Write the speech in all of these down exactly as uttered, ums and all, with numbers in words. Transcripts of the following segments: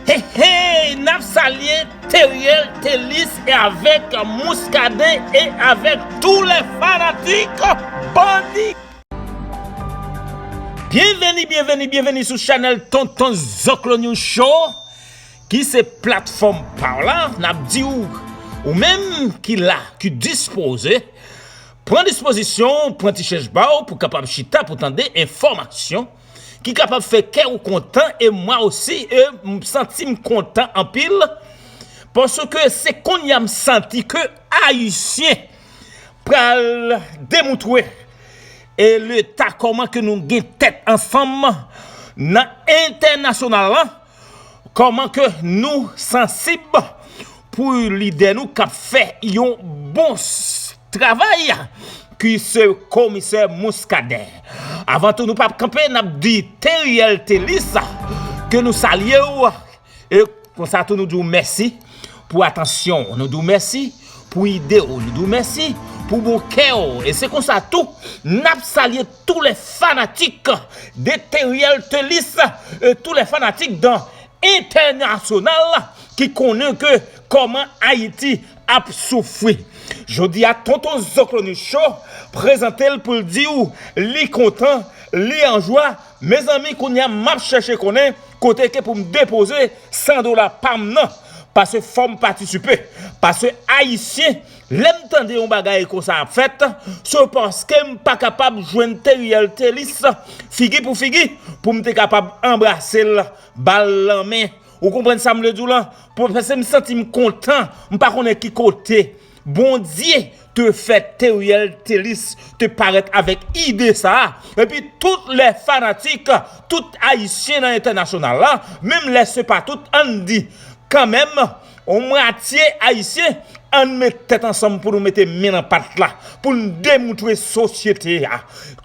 Hey, hey, n ap salye Teriel Telis e avèk Muscadin e avèk tous les fanatiques bandi. Byenveni, byenveni, byenveni sou chanèl Tonton Zoklo News Show, ki se platfòm pa w la. N ap di w, ou menm ki la, ki dispoze, pran dispozisyon w, pran ti chèz ba w pou kapab chita pou tande enfòmasyon ki kapab fè kè w kontan, e mwa osi, e m santi m kontan anpil, paske se kounye a m santi ke Ayisyen pral demoutre e Leta kòman ke nou gen tèt ansanm nan entènasyonal lan, kòman ke nou sansib pou lidè nou k ap fè yon bon s- travay, ki se komisè Muscadin. Avan tou, nou p ap kanpe, n ap di Teriel Telis ke nou salye w. E konsa tou, nou di w mèsi pou atansyon w. Nou di w mèsi pou ide w. Nou di w mèsi pou bon kè w. E se konsa tou, n ap salye tous les fanatiques de Teriel Telis, e tous les fanatiques dans entènasyonal ki konnen ke kòman Ayiti ap soufri. Jodi a, Tonton Zoklo News Show prezante l pou l di w li kontan, li an jwa. Mezanmi, kounye a, m ap chèche konnen kote ke pou m depoze san dola pa m nan. Paske fò m patisipe. Paske Ayisyen, lè m tande yon bagay konsa ap fèt, se paske m pa kapab jwenn Teriel Telis figi pou figi pou m te kapab anbrase l, ba l lanmen. Ou konprann sa m vle di w lan? Pwofesè, m santi m kontan. M pa konnen ki kote Bondye te fè Teriel Telis te parèt avèk ide sa a. Epi tout lè fanatik, tout Ayisyen nan entènasyonal la, menm lè se pa tout, ann di, kanmenm, on mwatye Ayisyen, ann met tèt ansanm pou nou mete men nan pat la, pou n demoutre sosyete a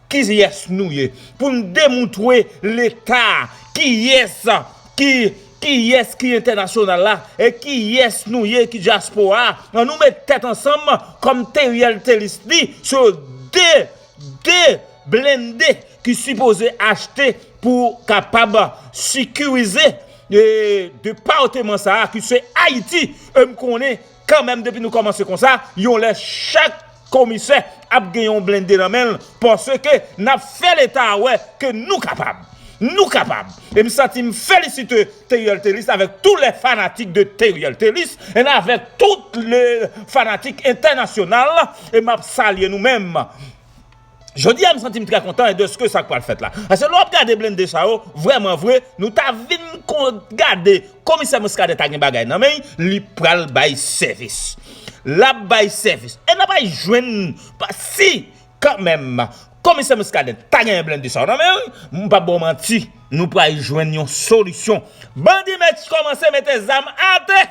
kiyès nou ye, pou n demoutre Leta kiyès ki, kiyès ki entènasyonal la, e kiyès nou ye ki dyaspora a. Ann nou met tèt ansanm, kòm Teriel Telis di, se de, de blende ki sipoze achte pou kapab sekirize, e, depatman sa a ki se Ayiti. E m konnen kanmenm, depi nou kòmanse konsa, yon lè chak komisè ap gen yon blende nan men l, paske n ap fè Leta a wè ke nou kapab. Nou kapab. E m santi m felisite Teriel Telis avèk tous les fanatiques de Teriel Telis, e avèk tout le fanatik entènasyonal, e m ap salye nou menm. Jodi a, m santi m trè kontan e de ske sa k pral fèt la. Paske lè w ap gade blende sa yo, vrèman vre, nou ta vin kon, gade, komisè Muscadin ta gen bagay nan men l, li pral bay sèvis. L ap bay sèvis. E n ap al jwenn, pa, si, kanmenm, komisè Muscadin ta genyen blende sa yo nan men l, m p ap ba w manti, nou pral jwenn yon solisyon. Bandi mèt kòmanse mete zam atè!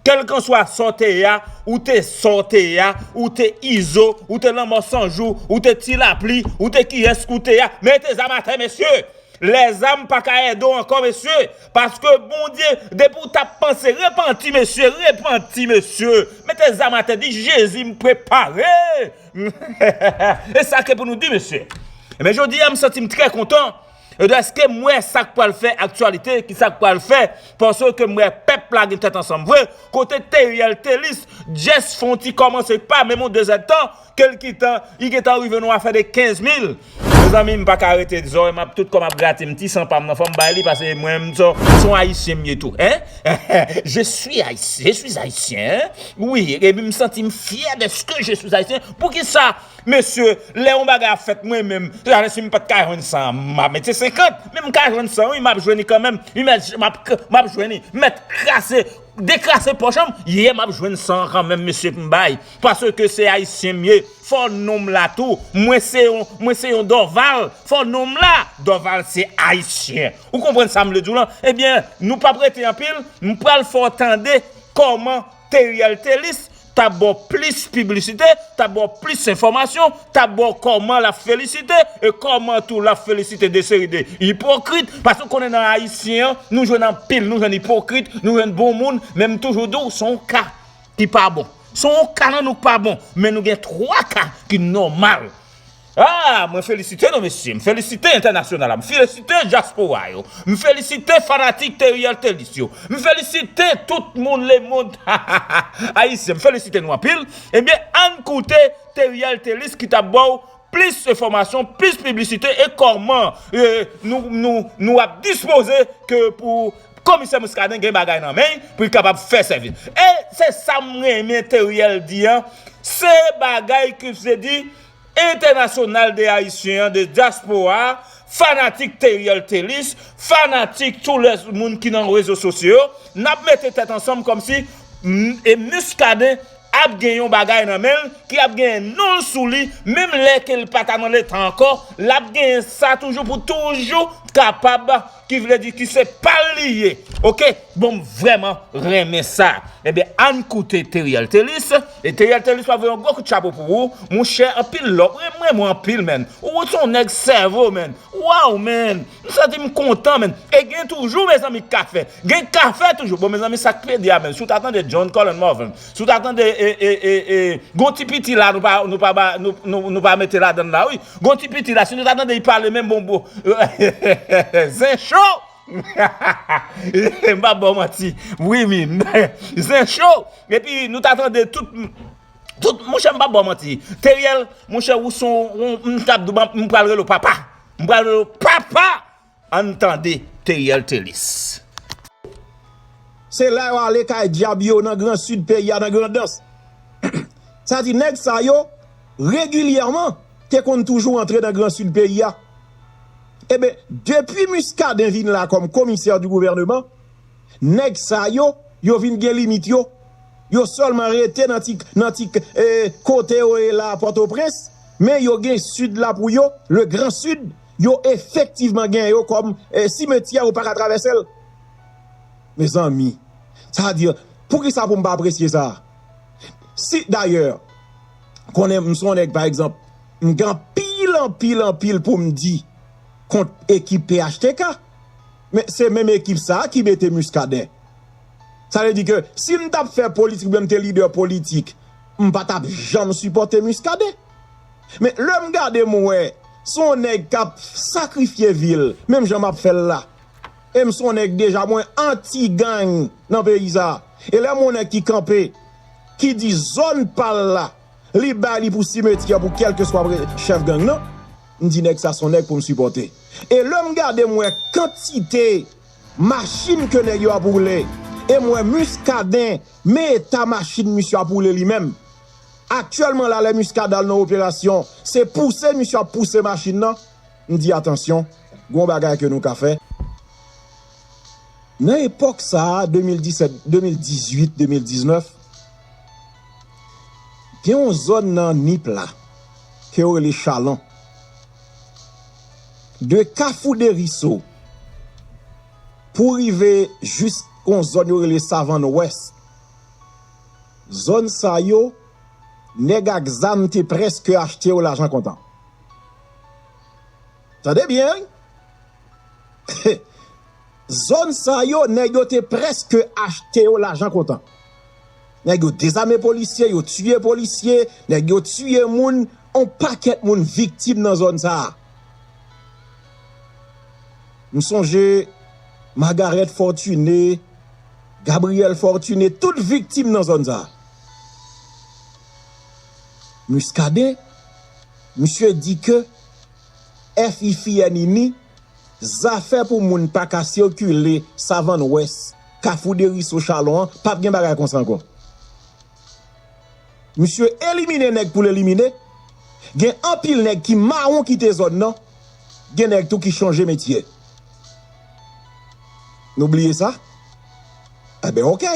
Kèlkanswa sa w te ye a, ou te sa w te ye a, ou te Izo, ou te Lanmò San Jou, ou te Ti Lapli, ou te kiyès ke w te ye a, mete zam atè, mesye! Lèzam pa ka ede w ankò, mesye, paske Bondye, depi w t ap panse, repanti, mesye, repanti, mesye! Mete zam atè, di, Jezi, m prepare! E sa ke pou nou di, mesye. Ebyen, jodi a, m santi m trè kontan. E dèske m wè sa k pral fè aktyalite, ki sa k pral fè, paske m wè pèp la gen tèt ansanm vre. Kote Teriel Telis, just fè yon ti kòmanse pa menm yon dezèdtan, ke l gentan, li gentan rive nan yon afè de kenz mil. Mezanmi, m pa ka rete dizò, m ap tout kò m ap grate m ti san pa m nan, fò m bay li, paske mwen menm, se yon Ayisyen m ye tou, en? Je suis haïtien, je suis haïtien, en? Wi, epi m santi m fyè de ce que je suis haïtien. Poukisa? Mesye, lè yon bagay ap fèt mwen menm, se talè si m pa t ka jwenn san an, m ap mete senkant, men m ka jwenn san wi, m ap jwenn li kanmenm, wi, m ap, m ap jwenn li, m mèt kraze, dekraze pòch an, yè m ap jwenn san an kanmenm, mesye, pou m bay, paske se Ayisyen m ye, fò non m la tou, mwen se yon, mwen se yon Dòval, fò non m la, Dòval se Ayisyen. Ou konprann sa m vle di w lan? Ebyen, nou p ap rete anpil, m pral fè w tande kòman Teriel Telis t ap ba w plis piblisite, t ap ba w plis enfòmasyon, t ap ba w kòman l ap felisite, e kòman tou l ap felisite de seri de ipokrit, paske w konnen nan Ayisyen an, nou jwenn anpil, nou jwenn ipokrit, nou jwenn bon moun, men m toujou di w, se yon ka ki pa bon. Se yon ka nan nou k pa bon, men nou gen twa ka ki nòmal. Ah, mwen felisite nou, mesye. M felisite entènasyonal la. M felisite dyaspora yo. M felisite fanatik Teriel Telis yo. M felisite tout moun lemonn ayisyen. M felisite nou anpil. Ebyen, ann koute Teriel Telis ki t ap ba w plis enfòmasyon, plis piblisite e kòman, eh, nou, nou, nou ap dispoze ke pou Komisè Muscadin gen bagay nan men l pou l kapab fè sèvis. E se sa m renmen Teriel di an. Se bagay ki se di entènasyonal de Ayisyen an, de dyaspora a, fanatik Teriel Telis, fanatik tout lè moun ki nan rezo sosyo yo, n ap mete tèt ansanm kòmsi, mm, e Muscadin ap gen yon bagay nan men l, ki ap gen non l sou li, menm lè ke l pa ta nan Leta ankò, l ap genyen sa toujou pou toujou kapab, ki vle di ki se pa l li ye. Oke? Bon, m vrèman renmen sa. Ebyen, ann koute Teriel Telis. E Teriel Telis, m ap voye yon gwo kout chapo pou ou. Monchè, anpil love. Mwen, mwen, mwen anpil, menn. Ou se yon nèg sèvo, menn. Waw, menn. M santi m kontan, menn. E gen toujou, mezanmi, k ka fè. Gen k ka fè toujou. Bon, mezanmi, sa k pede a, menn. Si w ta tande John Colin Morvan, si w ta tande, e, e, e, e, gon ti piti la, nou pa, nou pa, ba- nou, nou, nou pa mete ladann la, wi. Gon ti piti la, si nou ta tande, li pale menm bon, bon. Zen cho! M pa ba w manti. Wi, min. Zen cho! Epi, nou ta tande tout, tout, monchè, m pa ba w manti. Teriel, monchè, ou se yon, yon, m t ap di w, m pral rele w papa. M pral rele w papa! Ann tande Teriel Telis. Se la yo ale kay dyab yo nan Gran Sid peyi a, nan Grandans. Sa di nèg sa yo, regilyèman, te konn toujou antre nan Gran Sid peyi a. Eben, depi Muscadin vin la kòm komisè di gouvèneman, nèg sa yo, yo vin gen limit yo. Yo sèlman rete nan ti, nan ti, eh, kote yo ye la, Pòtoprens, men yo gen Sid la pou yo, le Grand Sud, yo efektivman gen yo kòm, eh, simetyè, ou pa ka travèse l. Mezanmi, sa di, poukisa pou m pa apresye sa? Si, dayè, konnen m se yon nèg, pa egzanp, m gen anpil, anpil, anpil pou m di kont ekip P H T K. Men se menm ekip sa a ki mete Muscadin. Sa vle di ke si m t ap fè politik oubyen m te lidè politik, m pa t ap janm sipòte Muscadin. Men lè m gade m wè se yon nèg k ap sakrifye vi l, menm jan m ap fè l la. E m se yon nèg deja mwen anti gang nan peyi sa a. E lè m wè yon nèg ki kanpe, ki di zòn pa l la, li bay li pou simetyè pou kèlkeswa pre- chèf gang nan, m di nèg sa se yon nèg pou m sipòte. E lè m gade m wè kantite machin ke nèg yo ap woule, e m wè Muscadin men eta machin misye ap woule li menm. Aktyèlman la, lè Muscadin al nan operasyon, se pouse misye ap pouse machin nan. M di, atansyon, gon bagay ke nou ka fè. Nan epòk sa a, de mil disèt, de mil dizuit, de mil diznèf, gen yon zòn nan Nip la, ke yo rele Chalon. De Kafou Deriso pou rive jis yon zòn yo rele Savann Wès. Zòn sa yo, nèg ak zam te prèske achte yo lajan kontan. Tande byen, wi. Zòn sa yo, nèg yo te prèske achte yo lajan kontan. Nèg yo dezame polisye, yo tiye polisye, nèg yo tiye moun, on pakèt moun viktim nan zòn sa a. M sonje Margareth Fortuné, Gabriel Fortuné, tout viktim nan zòn sa a. Muscadin, misye di ke F I F I N I N I, zafè pou moun pa ka sikile Savann Wès, Kafou Deriso, Chalon an, p ap gen bagay konsa ankò. Misye elimine nèg pou l elimine. Gen anpil nèg ki mawon kite zòn nan. Gen nèg tou ki chanje metye. Nou bliye sa? Enben, oke.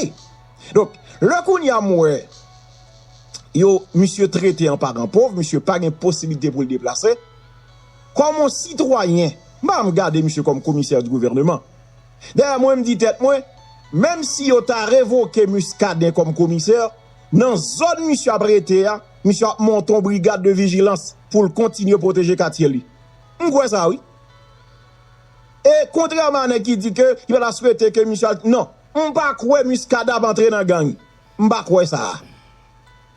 Donk, lè kounye a m wè yo, misye trete an paran pov, misye pa gen posiblite pou l deplase. Kòm yon sitwayen, m pa janm gade misye kòm komisè di gouvèneman. Dayè, mwen, m di tèt mwen, menm si yo ta revoke Muscadin kòm komisè, nan zòn misye ap rete a, misye ap monte yon brigad de vijilans pou l kontinye pwoteje katye li. M kwè sa, wi. E kontrèman a nèg ki di ke li pa ta swete ke misye al, non, m pa kwè Muscadin ap antre nan gang. M pa kwè sa.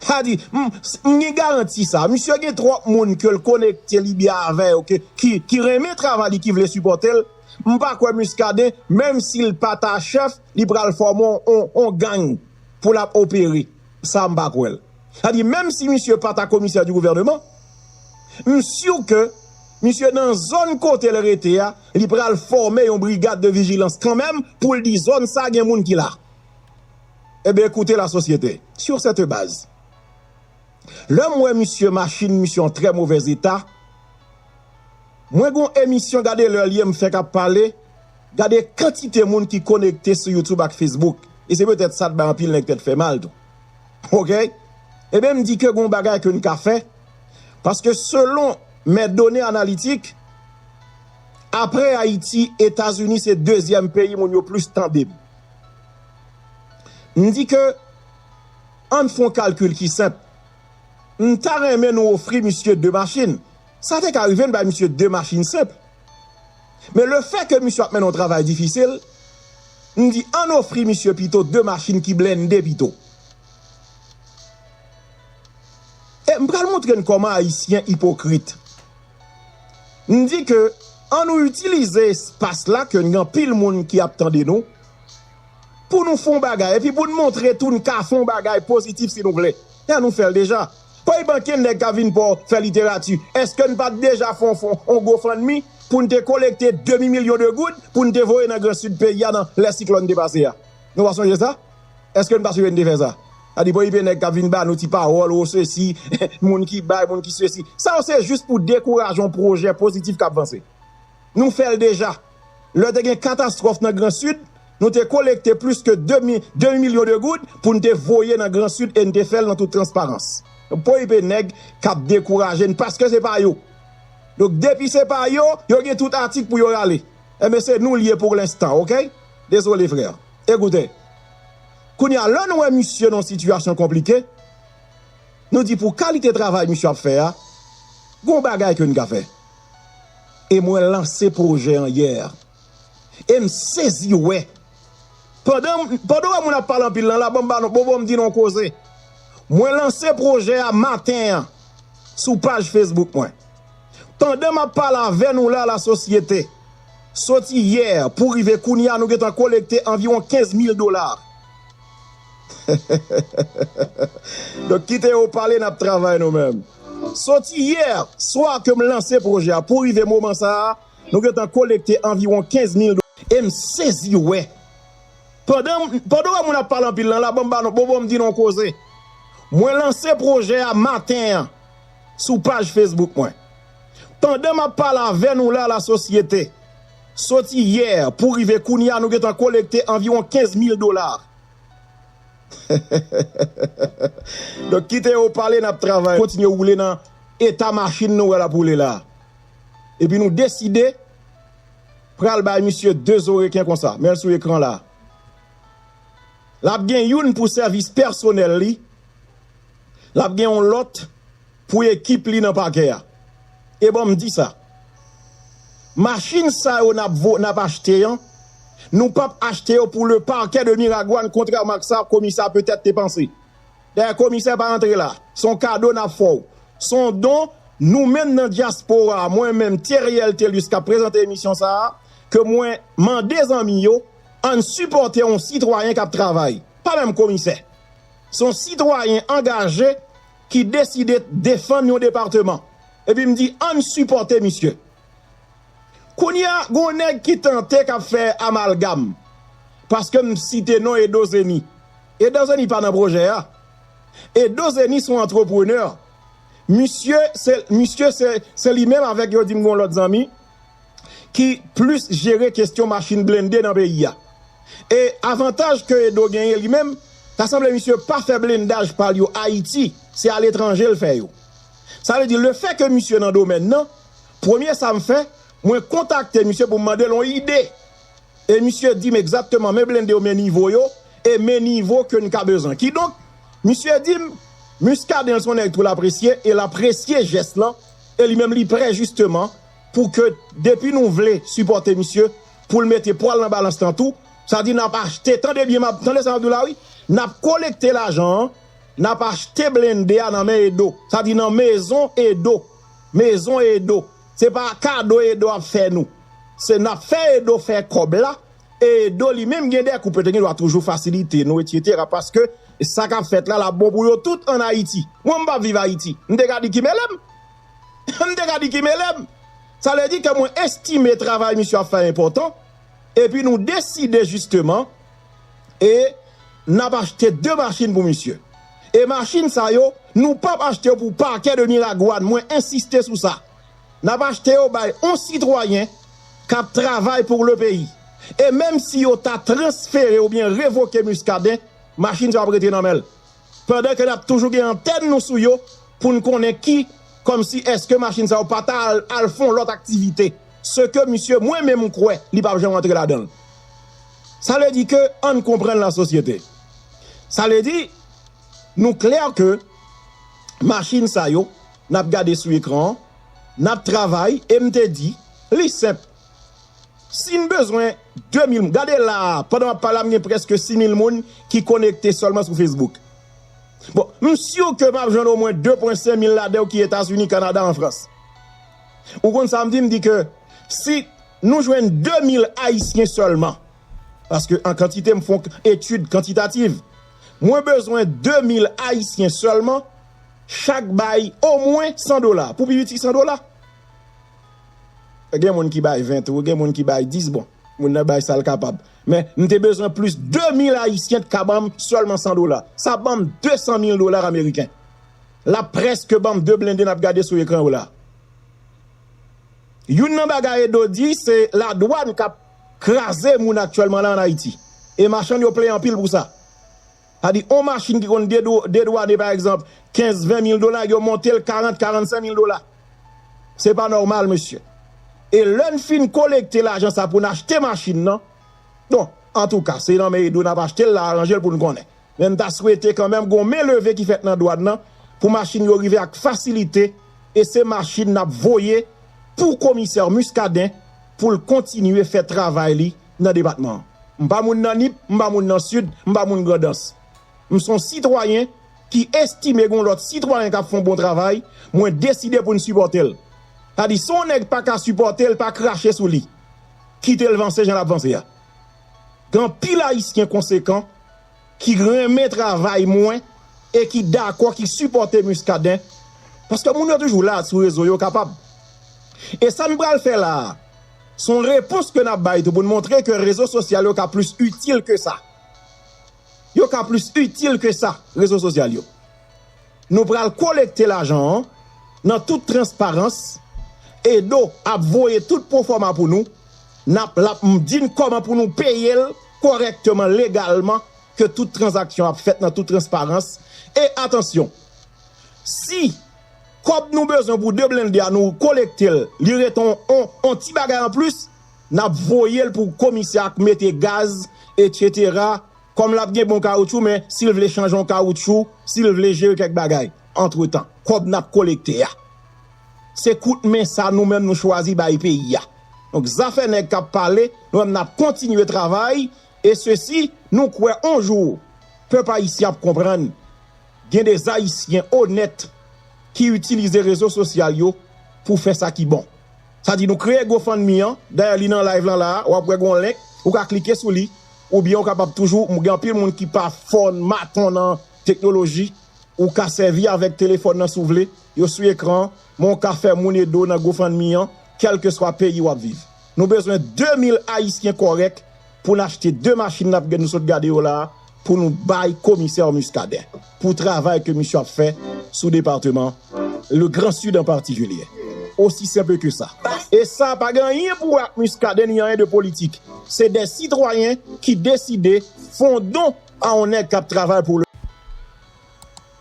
Sa di, m, m gen garanti sa. Misye gen twòp moun ke l konekte li byen avè yo, ke, ki, ki renmen travay li, ki vle sipòte l. M pa kwè Muscadin, menm si l pa ta chèf, li pral fòme on, on, on gang pou l ap opere. Sa, m pa kwè l. Sa di, menm si misye pa ta komisè di gouvènman, m si ke misye nan zòn kote l rete a, li pral fòme yon brigad de vijilans kanmenm pou l di zòn sa gen moun ki la. Ebyen, ekoute lasosyete, sur cette base, lè m wè misye machin, misye an trè movèz eta, mwen gon emisyon, gade lè l ye, m fèk ap pale, gade kantite moun ki konekte sou YouTube ak Facebook. E se petèt sa t bay anpil nèg tèt fè mal tou. Oke? Ebyen, m di ke gon bagay ke n ka fè, paske selon mes données analytiques, apre Ayiti, Etazini se dezyèm peyi moun yo plis tande m. M di ke, ann fè yon kalkil ki senp. M ta renmen nou ofri misye de machin. Sa te ka rive n bay misye de machin senp. Men lefètke misye ap mennen yon travay difisil, m di ann ofri misye pito de machin ki blende pito. E m pral montre n kòman Ayisyen ipokrit. M di ke ann nou itilize espas la ke n gen anpil moun ki ap tande nou pou nou fè yon bagay, epi pou n montre tou n ka fè yon bagay pozitif si nou vle. Lè nou fè l deja. Pa gen nèg k ap vin pa w fè literati. Èske n pa t deja fè yon, fè yon GoFundMe pou n te kolekte demi milyon de goud pou n te voye nan Gran Sid peyi a nan lè siklòn te pase a? Nou pa sonje sa? Èske n pa sonje n te fè sa? A di, bon, gen nèg k ap vin ba nou ti pawòl, o sesi, moun ki bay, moun ki sesi. Sa yo se jis pou dekouraje yon pwojè pozitif k ap vanse. Nou fè l deja. Lè te gen katastwòf nan Gran Sid, nou te kolekte plis ke de mi-, de milyon de goud pou n te voye nan Gran Sid e n te fè l nan tout transparans. Donk, pa gen nèg k ap dekouraje n paske se pa yo. Donk, depi se pa yo, yo gen tout atik pou yo rale. Enben, se nou l ye pou lenstan, oke? Dezole, frè. Ekoute. Kounye a, lè nou wè misye nan yon sitiyasyon konplike, nou di pou kalite travay misye ap fè a, gon bagay ke n ka fè. E mwen lanse pwojè an yè. E m sezi wè. Pandan, pandan w wè moun ap pale anpil lan la, ban m ba nou, bon, bon, m di nou yon koze. Mwen lanse pwojè a maten an sou paj Facebook mwen. Pandan m ap pale avè nou la, lasosyete, soti yè pou rive kounye a, nou gentan kolekte anviwon kenz mil dola. Donk, kite yo pale, n ap travay nou menm. Soti yè swa ke m lanse pwojè a pou rive moman sa a, nou gentan kolekte anviwon kenz mil dola. E m sezi wè. Pandan, pandan w wè moun ap pale anpil lan la, ban m ba nou, bon, bon, m di nou yon koze. Mwen lanse pwojè a maten an sou paj Facebook mwen. Pandan m ap pale avè nou la, lasosyete, soti yè pou rive kounye a, nou gentan kolekte anviwon kenz mil dola. Donk, kite yo pale, n ap travay. Kontinye woule nan eta machin nou wè l ap woule la. Epi nou deside pral bay misye de zo reken konsa. Men l sou ekran la. L ap gen youn pou sèvis pèsonèl li. L ap gen yon lòt pou ekip li nan pakè a. E ban m di sa. Machin sa yo n ap vo-, n ap achte an, nou p ap achte yo pou le parquet de Miragwàn, kontrèman ak sa komisè a petèt te panse. Dayè, komisè pa antre la. Se yon kado n ap fè w. Se yon don nou menm nan dyaspora a, mwen menm, Theriel Thelus, k ap prezante emisyon sa a, ke mwen mande zanmi yo, ann sipòte yon sitwayen k ap travay. Pa menm komisè. Se yon sitwayen angaje ki deside defann yon depatman. Epi m di, ann sipòte misye. Kounye a, gon nèg ki tante k ap fè amalgam. Paske m site non Edo Zeni. Edo Zeni pa nan pwojè a. Edo Zeni se yon antreprenè. Misye, se, misye, se, se li menm avèk, yo di m gon lòt zanmi, ki plis jere kesyon machin blende nan peyi a. E avantaj ke Edo genyen li menm, ta sanble misye pa fè blendaj pa l yo Ayiti, se aletranje l fè yo. Sa vle di, lefètke misye nan domèn nan, premye sa m fè, mwen kontakte misye pou m mande l yon ide. E misye di m egzakteman men blende yo, men nivo yo, e men nivo ke n ka bezwen. Kidonk, misye di m, Muscadin se yon nèg tou l apresye, e l apresye jès lan, e li menm li prè jisteman pou ke depi nou vle sipòte misye, pou l mete pwa l nan balans lan tou, sa di n ap achte, tande byen, m ap, tande sa m ap di w la wi, n ap kolekte lajan an, N ap achte blende a nan men Edo. Sa di nan mezon Edo. Mezon Edo. Se pa kado Edo ap fè nou. Se n ap fè Edo fè kòb la. E Edo li menm gen de koup, yo te gen dwa toujou fasilite nou, etsetera. Paske sa k ap fèt la, l ap bon pou yo tout ann Ayiti. Mwen, m p ap viv Ayiti. M te ka di ki mele m. M te ka di ki mele m. Sa vle di ke mwen estime travay misye ap fè enpòtan. Epi nou deside jisteman e n ap achte de machin pou misye. E machin sa yo, nou p ap achte yo pou Parquet de Miragwàn, mwen ensiste sou sa. N ap achte yo bay yon sitwayen k ap travay pou le peyi. E menm si yo ta transfere oubyen revoke Muscadin, machin sa yo ap rete nan men l. Pandan ke n ap toujou gen antèn nou sou yo pou n konnen ki, kòmsi èske machin sa yo pa ta al, al fè yon lòt aktivite. Se ke misye, mwen menm, m kwè li p ap janm antre ladan l. Sa vle di ke, ann konprann lasosyete. Sa vle di, nou klè ke machin sa yo, n ap gade sou ekran an, n ap travay, e m te di, li senp. Si n bezwen de mil, gade la a, pandan m ap pale a, m gen prèske sis mil moun ki konekte sèlman sou Facebook. Bon, m si ke m ap jwenn omwen de pwen senk mil ladan yo ki Etazini, Kanada, an Frans. Ou konn sa m di? M di ke si nou jwenn de mil Ayisyen sèlman, paske an kantite, m fè yon etid kantitativ, mwen bezwen de mil Ayisyen sèlman, chak bay omwen san dola, pou pi piti san dola. Gen moun ki bay ven tou, gen moun ki bay dis, bon, moun nan bay sa l kapab. Men, m te bezwen plis de mil Ayisyen t ka ban m sèlman san dola. Sa ban m de san mil dola ameriken. L ap prèske ban m de blende n ap gade sou ekran yo la. Youn nan bagay Edo di, se ladwàn k ap kraze moun aktyèlman la ann Ayiti. E machann yo plenyen anpil pou sa. Sa di, yon machin ki konn dedou-, dedwane, pa egzanp, kenz, ven mil dola, yo monte l karant, karannsenk mil dola. Se pa nòmal, mesye. E lè n fin kolekte lajan sa pou n achte machin nan, bon, antouka, se nan men Edo n ap achte l la, aranje l pou n konnen. Men m ta swete kanmenm gon men leve ki fèt nan dwàn nan pou machin yo rive ak fasilite, e se machin n ap voye pou komisè Muscadin pou l kontinye fè travay li nan depatman an. M pa moun nan Nip, m pa moun nan Sid, m pa moun Grandans. M se yon sitwayen ki estime gen yon lòt sitwayen k ap fè yon bon travay, mwen deside pou n sipòte l. Sa di, si yon nèg pa ka sipòte l, pa krache sou li. Kite l vanse jan l ap vanse a. Gen anpil Ayisyen konsekan ki renmen travay mwen e ki dakò, ki sipòte Muscadin, paske moun yo toujou la sou rezo, yo kapab. E sa n pral fè la a, se yon repons ke n ap bay tou pou n montre ke rezo sosyal yo ka plis itil ke sa. Yo ka plis itil ke sa, rezo sosyal yo. Nou pral kolekte lajan an nan tout transparans. Edo ap voye tout pwofòma pou nou. N ap, l ap di n kòman pou nou peye l kòrèkteman, legalman, ke tout tranzaksyon ap fèt nan tout transparans. E atansyon, si kòb nou bezwen pou de blende a, nou kolekte l, li rete on, on, on ti bagay anplis, n ap voye l pou komisè a k mete gaz, etsetera. Kòm l ap gen bon kawoutchou, men si l vle chanje yon kawoutchou, si l vle jere kèk bagay, antretan, kòb n ap kolekte a, se kout men sa nou menm nou chwazi bay peyi a. Donk, zafè nèg k ap pale, nou menm n ap kontinye travay, e sesi, nou kwè on jou, pèp ayisyen ap konprann, gen de Ayisyen onèt ki itilize rezo sosyal yo pou fè sa ki bon. Sa di nou kreye GoFundMe an, dayè li nan live lan la a, w ap wè gon link, ou ka klike sou li, oubyen ou kapab toujou, gen anpil moun ki pa fò maton nan teknoloji, ou ka sèvi avèk telefòn nan si w vle, yo sou ekran an, men w ka fè moun ede w nan GoFundMe an, kèlkeswa peyi w ap viv. Nou bezwen de mil Ayisyen kòrèk pou n achte de machin n ap gen nou sot gade yo la a, pou nou bay komisè Muscadin, pou travay ke misye ap fè sou depatman, le Grand Sud an patikilye. Osi senp ke sa. E sa pa gen anyen pou wè ak Muscadin ni anyen de politik. Se de sitwayen ki deside fè on don a on nèg k ap travay pou le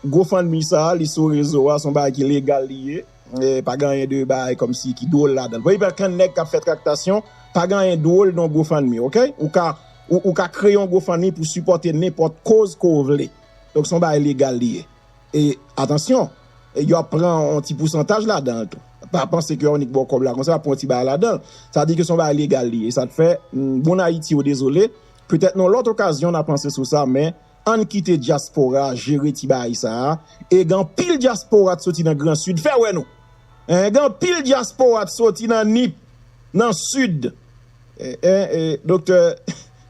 GoFundMe sa, li sou rezo a, se yon bagay ki legal li ye. E, pa gen anyen de bagay kòmsi ki dwòl ladan l. Bon, e pa kan nèg k ap fè traktasyon, pa gen anyen dwòl nan GoFundMe, oke? Ou ka, ou, ou ka kreye yon GoFundMe pou sipòte nenpòt koz ke w vle. Donk, se yon bagay legal li ye. E, atansyon, e, yo ap pran yon ti pousantaj ladan l tou. Pa panse ke yo annik ba w kòb la konsa, y ap pran yon ti bagay ladan l. Sa di ke se yon bagay legal li ye. E sa k fè, mm, moun Ayiti yo dezole. Petèt nan lòt okazyon, n a panse sou sa, men Ann kite dyaspora jere ti bagay sa a. E gen anpil dyaspora t soti nan Gran Sid. Fè wè nou. Hein, gen anpil dyaspora t soti nan Nip, nan Sid. Eh, eh, eh, doktè,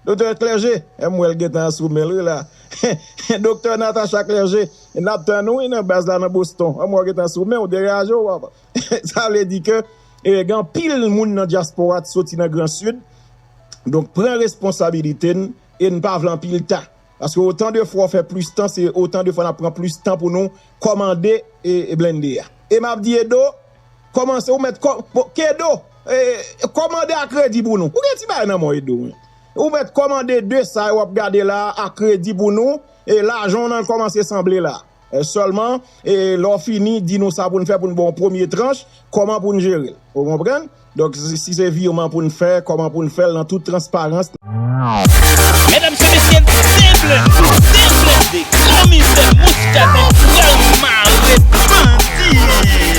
doktè Clergé, eh, m wè l gentan sou men l, wi, la. Doktè Natacha Clergé, n ap tann ou, wi, nan baz la, nan Boston. Eh, m wè w gentan sou men w, degaje w, papa. Sa vle di ke, eh, gen anpil moun nan dyaspora t soti nan Gran Sid. Donk, pran responsabilite n e n pa vle anpil ta. Paske otan de fwa w fè plis tan, se otan de fwa n ap pran plis tan pou nou kòmande e, e blende a. E m ap di Edo, kòmanse ou mèt kò, bon, Kedo, e, kòmande a kredi pou nou. Ou gen ti bagay nan men w, Edo, wi. Ou mèt kòmande de sa yo w ap gade la a kredi pou nou, e lajan w nan kòmanse sanble la. E sèlman, e lè w fini, di nou sa pou n fè pou n ba w yon premye tranch, kòman pou n jere l. Ou konprann? Donk, si, si se virman pou n fè, kòman pou n fè l nan tout transparans. Medam e mesye, senp, senp, de komisè Muscadin pral mare bandi.